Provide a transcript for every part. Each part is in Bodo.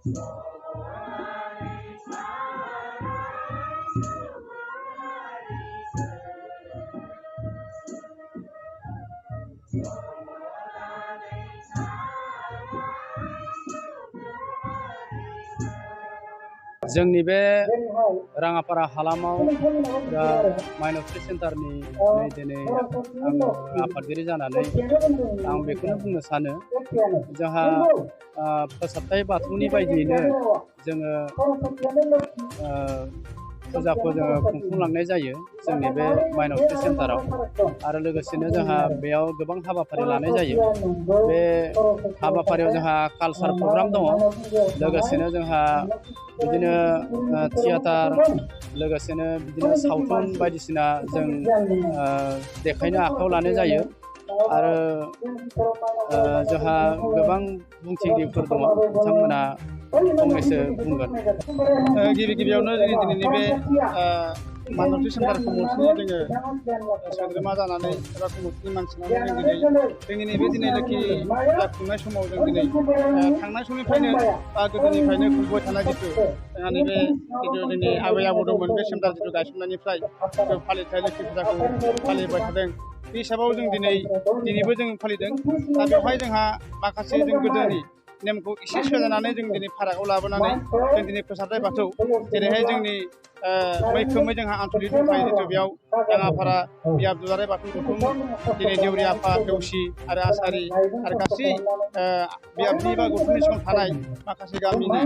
जोंनि बे राङापारा हालामाव माइन'रिटि सेन्टारनि दिनै आङो आफादगिरि जानानै आं बेखौनो बुंनो सानो जोंहा फोसाबथाय बाथौनि बायदियैनो जोङो फुजाखौ जोङो खुंफुंलांनाय जायो जोंनि बे माइन'रिटि सेन्टाराव आरो लोगोसेनो जोंहा बेयाव गोबां हाबाफारि लानाय जायो बे हाबाफारियाव जोंहा कालचार प्रग्राम दङ लोगोसेनो जोंहा बिदिनो थियेटार लोगोसेनो बिदिनो सावथुन बायदिसिना जों देखायनो आखायाव लानाय जायो आरो जोंहा गोबां बुंथिगिरिफोर दङ बिथांमोना फंनैसो बुंगोन। गिबियावनो जोंनि दिनैनि बे माइन'रिटि सेन्टार कमिटिनि जोङो सोद्रोमा जानानै एबा कमिटिनि मानसि जानानै जोंनि नैबे दिनै लोखि फुजा खुंनाय समाव जों दिनै थांनाय समनिफ्रायनो बा गोदोनिफ्रायनो खुंबाय थानाय जिथु जोंहा नैबे जिथु जोंनि आबै आबौ दंमोन बे सेन्टार जिथु गायसननायनिफ्राय जिथु फालिथाय लोखि फुजाखौ फालिबाय थादों बे हिसाबाव जों दिनैबो जों फालिदों दा बेवहाय जोंहा माखासे जों गोदोनि नेमखौ एसे सोलायनानै जों दिनै फारागाव लाबोनानै जों दिनै फोसाबथाय बाथौ जेरैहाय जोंनि मैखोमै जोंहा आनसलिक दंखायो जिथु बेयाव राङापारा बियाब दुलाराय बाथौ गौथुम दिनै देउरि आफाद देउसि आरो आसारि आरो गासै बियाबनि बा गौथुमनि सिङाव थानाय माखासे गामिनि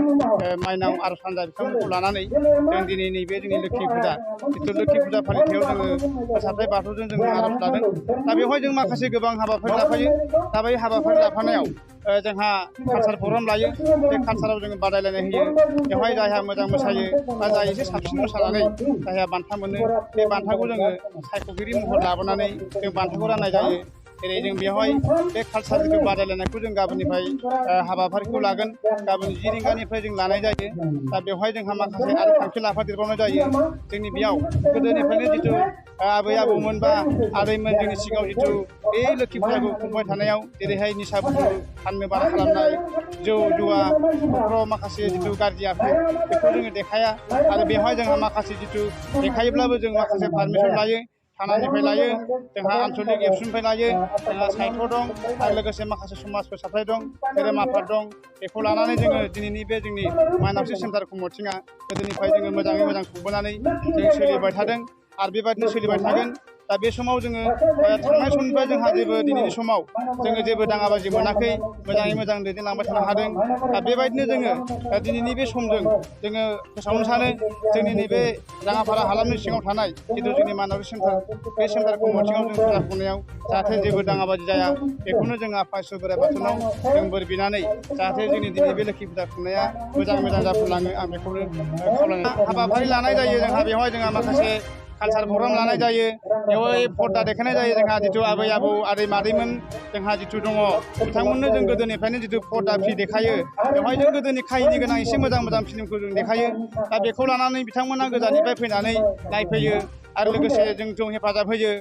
माइनाव आरज हान्जा बिथांमोनखौ लानानै जों दिनै नैबे जोंनि लोखि फुजा जिथु लोखि फुजा फालिथायाव जोङो फोसाबथाय बाथौजों जों आरज लादों दा बेवहाय जों माखासे गोबां हाबाफारि लाफायो दा बै हाबाफारि लाफानायाव जोंहा कालचार प्रग्राम लायो बे कालचाराव जोङो बादायलायनाय होयो बेवहाय जायहा मोजां मोसायो बा जाय एसे साबसिन मोसानानै जायहा बान्था मोनो बे बान्थाखौ जोङो सायख'गिरि महर लाबोनानै जों बान्थाखौ राननाय जायो जेरै जों बेवहाय बे कालचार जिथु बादायलायनायखौ जों गाबोननिफ्राय हाबाफारिखौ लागोन गाबोन 10 रिंगानिफ्राय जों लानाय जायो दा बेवहाय जोंहा माखासे आरो थांखि लाफादेरबावनाय जायो जोंनि बेयाव गोदोनिफ्रायनो जिथु आबै आबौमोन बा आदैमोन जोंनि सिगाङाव जिथु बे लोखि फुजाखौ खुंबाय थानायाव जेरैहाय निसा बुस्थु फाननो बारा खालामनाय जौ जुवा न'खराव माखासे जिथु गाज्रि आखु बेखौ जोङो देखाया आरो बेवहाय जोंहा माखासे जिथु देखायोब्लाबो जों माखासे पारमिसन लायो थानानिफ्राय लायो जोंहा आनसलिक एबसुनिफ्राय लायो जोंहा साहित्य दं आरो लोगोसे माखासे समाज फोसाबथाय दं धोरोम आफाद दं बेखौ लानानै जोङो दिनैनि बे जोंनि माइन'रिटि सेन्टार कमिटिआ गोदोनिफ्राय जोङो मोजाङै मोजां खुंबोनानै जों सोलिबाय थादों आरो बेबायदिनो सोलिबाय थागोन दा बे समाव जोङो थांनाय समनिफ्राय जोंहा जेबो दिनैनि समाव जोङो जेबो दाङाबाजि मोनाखै मोजाङै मोजां दैदेनलांबाय थानो हादों दा बेबायदिनो जोङो दिनैनि बे समजों जोङो फोसावनो सानो जोंनि नैबे राङापारा हालामनि सिङाव थानाय जिथु जोंनि माइन'रिटि सेन्टार बे सेन्टार कमिटिआव जों फुजा खुंनायाव जाहाथे जेबो दाङाबाजि जाया बेखौनो जोङो आफा इसोर बोराइ बाथौनाव जों बोर बिनानै जाहाथे जोंनि दिनै बे लोखि फुजा खुंनाया मोजां जाफुंलाङो आं बेखौनो खावलायनाय हाबाफारि लानाय जायो जोंहा बेवहाय जोंहा माखासे कालचार प्रग्राम लानाय जायो बेवहाय पर्दा देखायनाय जायो जोंहा जिथु आबै आबौ आदै मादैमोन जोंहा जिथु दङ बिथांमोननो जों गोदोनिफ्रायनो जिथु पर्दा फ्रि देखायो बेवहाय जों गोदोनि काहिनि गोनां एसे मोजां फिल्मखौ जों देखायो दा बेखौ लानानै बिथांमोना गोजाननिफ्राय फैनानै नायफैयो आरो लोगोसे जों हेफाजाब होयो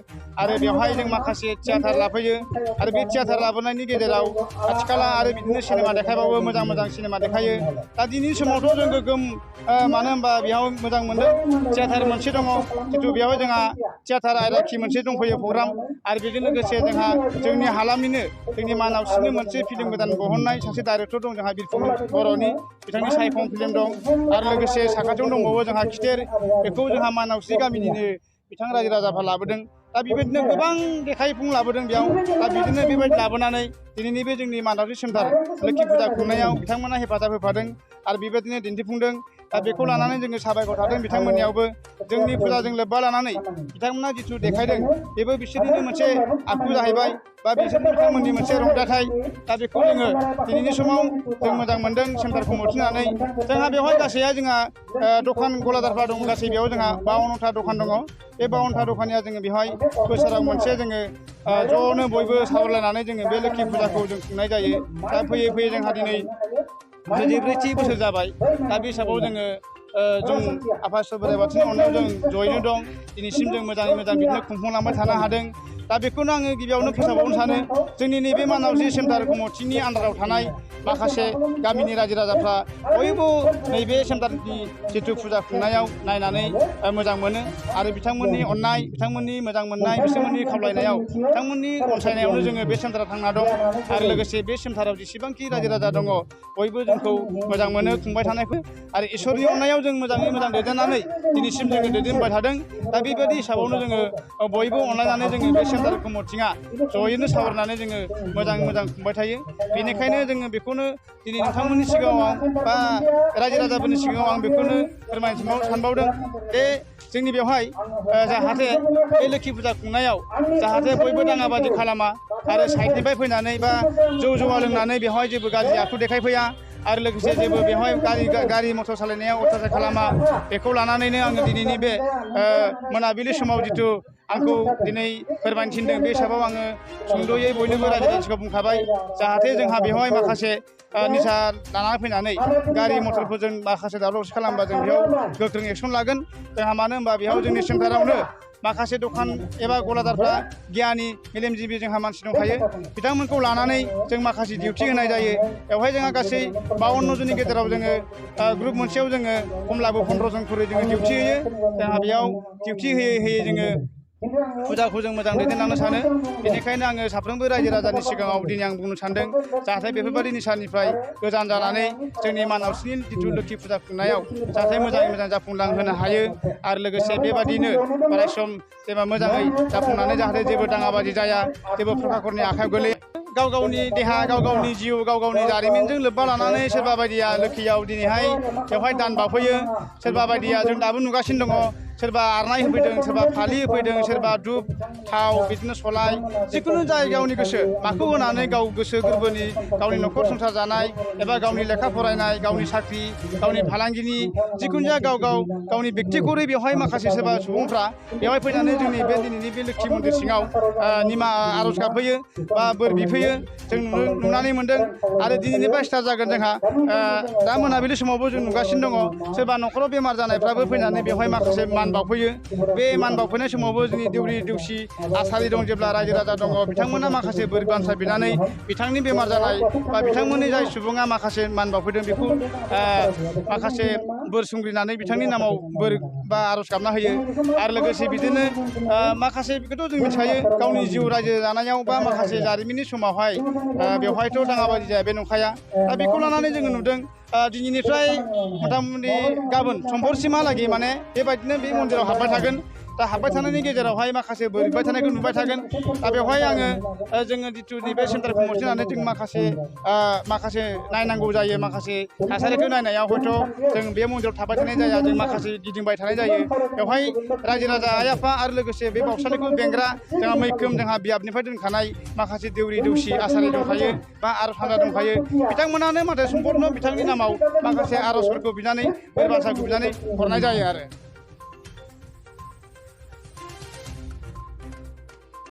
आरो बेवहाय जों माखासे थियेटार लाफैयो आरो बे थियेटार लाबोनायनि गेजेराव आथिखाला आरो बिदिनो सिनेमा देखायबावो मोजां सिनेमा देखायो दा दिनैनि समावथ' जों गोगोम मानो होनबा बेयाव मोजां मोनदों थियेटार मोनसे दङ जिथु बेयाव जोंहा थियेटार आयराखि मोनसे दंफैयो प्रग्राम आरो बेजों लोगोसे जोंहा जोंनि हालामनिनो जोंनि मानावसिनो मोनसे फिल्म गोदान बहननाय सासे डाइरेक्टर दं जोंहा बिरफुं बर'नि बिथांनि सायखं फिल्म दं आरो लोगोसे साखाथियावनो दंबावो जोंहा खिथेर बेखौ जोंहा मानावसि गामिनिनो बिथां रायजो राजाफ्रा लाबोदों दा बेबायदिनो गोबां देखायफुं लाबोदों बेयाव दा बिदिनो बेबायदि लाबोनानै दिनैनि बे जोंनि माइन'रिटि सेन्टार लोखि फुजा खुंनायाव बिथांमोना हेफाजाब होफादों आरो बेबायदिनो दिन्थिफुंदों दा बेखौ लानानै जोङो साबायखर थादों बिथांमोननियावबो जोंनि फुजाजों लोब्बा लानानै बिथांमोना जिथु देखायदों बेबो बिसोरनिनो मोनसे आखु जाहैबाय बा बिथांमोननि मोनसे रंजाथाइ दा बेखौ जोङो दिनैनि समाव जों मोजां मोनदों सेन्टारखौ मोनथिनानै जोंहा बेवहाय गासैया जोंहा दखान गलादारफ्रा दं गासै बेयाव जोंहा 52टा दखान दङ बे 52टा दखानिया जोङो बेवहाय बोसोराव मोनसे जोङो ज'नो बयबो सावरायलायनानै जोङो बे लोखि फुजाखौ जों खुंनाय जायो दा फैयै जोंहा दिनै 44थि बोसोर जाबाय दा बे हिसाबाव जोङो जों आफा इसोर बोराइ बाथौनि अननायाव जों जयैनो दं दिनैसिम जों मोजाङै मोजां बिदिनो खुंफुंलांबाय थानो हादों दा बेखौनो आङो गिबियावनो फोसावबावनो सानो जोंनि नैबे मानावजि सेन्टार कमिटिनि आन्दाराव थानाय माखासे गामिनि रायजो राजाफ्रा बयबो नैबे सेन्टारनि जिथु फुजा खुंनायाव नायनानै मोजां मोनो आरो बिथांमोननि अननाय बिथांमोननि मोजां मोननाय बिथांमोननि खावलायनायाव बिथांमोननि अनसायनायावनो जोङो बे सेन्टाराव थांना दं आरो लोगोसे बे सेन्टाराव जेसेबांखि रायजो राजा दङ बयबो जोंखौ मोजां मोनो खुंबाय थानायखौ आरो इसोरनि अननायाव जों मोजाङै मोजां दैदेननानै दिनैसिम जोङो दैदेनबाय थादों दा बेबायदि हिसाबावनो जोङो बयबो अनलायनानै जोङो बे सेन्टार कमिटिया जयैनो सावरायनानै जोङो मोजां खुंबाय थायो बेनिखायनो जोङो बेखौनो दिनै नोंथांमोननि सिगाङाव बा रायजो राजाफोरनि सिगाङाव आं बेखौनो फोरमायनो सानबावदों जे जोंनि बेवहाय जाहाथे बे लोखि फुजा खुंनायाव जाहाथे बयबो दाङाबाजि खालामा आरो साइडनिफ्राय फैनानै बा जौ जुवा लोंनानै बेवहाय जेबो गाज्रि आखु देखायफैया आरो लोगोसे जेबो बेवहाय गारि मटर सालायनायाव अयथासार खालामा बेखौ लानानैनो आङो दिनैनि बे मोनाबिलि समाव जिथु आंखौ दिनै फोरमायनो थिनदों बे हिसाबाव आङो सुंद'यै बयनोबो रायजो राजाखौ बुंखाबाय जाहाथे जोंहा बेवहाय माखासे निसा लानानै फैनानै गारि मटरफोरजों माखासे दावराव दावसि खालामबा जों बेयाव गोख्रों एक्सन लागोन जोंहा मानो होनबा बेयाव जोंनि सेन्टारावनो माखासे दखान एबा गलादारफ्रा गियानि मेलेमजिबि जोंहा मानसि दंखायो बिथांमोनखौ लानानै जों माखासे डिउटि होनाय जायो बेवहाय जोंहा गासै 52 जननि गेजेराव जोङो ग्रुप मोनसेयाव जोङो खमलाबो 15 जन खरै जोङो डिउटि होयो जोंहा बेयाव डिउटि होयै जोङो फुजाखौ जों मोजां दैदेनलांनो सानो बेनिखायनो आङो साफ्रोमबो रायजो राजानि सिगाङाव दिनै आं बुंनो सानदों जाहाथे बेफोरबायदि निसानिफ्राय गोजान जानानै जोंनि मानावस्रिनि जिथु लोखि फुजा खुंनायाव जाहाथे मोजाङै मोजां जाफुंलांहोनो हायो आरो लोगोसे बेबादिनो अराय सम जेनेबा मोजाङै जाफुंनानै जाहाथे जेबो दाङाबाजि जाया जेबो प्रखाखरनि आखायाव गोलैया गाव गावनि देहा गाव गावनि जिउ गाव गावनि जारिमिनजों लोब्बा लानानै सोरबा बायदिया लोखियाव दिनैहाय बेवहाय दान बावफैयो सोरबा बायदिया जों दाबो नुगासिनो दङ सोरबा आरनाय होफैदों सोरबा फालि होफैदों सोरबा धुप थाव बिदिनो सलाय जिखुनु जाय गावनि गोसो माखौ होनानै गाव गोसो गोरबोनि गावनि न'खर संसार जानाय एबा गावनि लेखा फरायनाय गावनि साख्रि गावनि फालांगिनि जिखुनु जाया गावनि बेक्तिगतै बेवहाय माखासे सोरबा सुबुंफ्रा बेवहाय फैनानै जोंनि बे दिनैनि बे लोखि मन्दिर सिङाव निमाहा आर'ज गाबफैयो बा बोर बिफैयो जों नुनानै मोनदों आरो दिनैनिफ्राय स्टार्ट जागोन जोंहा दा मोनाबिलि समावबो जों नुगासिनो दङ सोरबा न'खराव बेमार जानायफ्राबो फैनानै बेवहाय माखासे मान बावफैयो बे मान बावफैनाय समावबो जोंनि देउरि देउसि आसारि दं जेब्ला रायजो राजा दङ बिथांमोना माखासे बोर बान्सा बिनानै बिथांनि बेमार जानाय बा बिथांमोननि जाय सुबुङा माखासे मान बावफैदों बेखौ माखासे बोर सुंग्रिनानै बिथांनि नामाव बोर बा आर'ज गाबना होयो आरो लोगोसे बिदिनो माखासे बेखौथ' जों मिथिखायो गावनि जिउ रायजो जानायाव बा माखासे जारिमिननि समावहाय बेवहायथ' दाङाबाजि जाया बे नंखाया दा बेखौ लानानै जोङो नुदों दिनैनिफ्राय मथा-मथि गाबोन समफोरसिमहालागै माने बेबायदिनो बे मन्दिराव हाबबाय थागोन दा हाबबाय थानायनि गेजेरावहाय माखासे बोरैबाय थानायखौ नुबाय थागोन दा बेवहाय आङो जोङो जिथु नैबे सेन्टार कमिटि होनानै जों माखासे नायनांगौ जायो माखासे थासारिखौ नायनायाव हयथ' जों बे मन्दिराव थाबाय थानाय जाया जों माखासे गिदिंबाय थानाय जायो बेवहाय रायजो राजा आइ आफा आरो लोगोसे बे बावसालिखौ बेंग्रा जोंहा मैखोम जोंहा बियाबनिफ्राय दोनखानाय माखासे देउरि देउसि आसारि दंखायो बा आर'ज हानजा दंखायो बिथांमोनानो माथो सम्पन्न बिथांनि नामाव माखासे आर'जफोरखौ बिनानै बोर बान्साखौ बिनानै हरनाय जायो आरो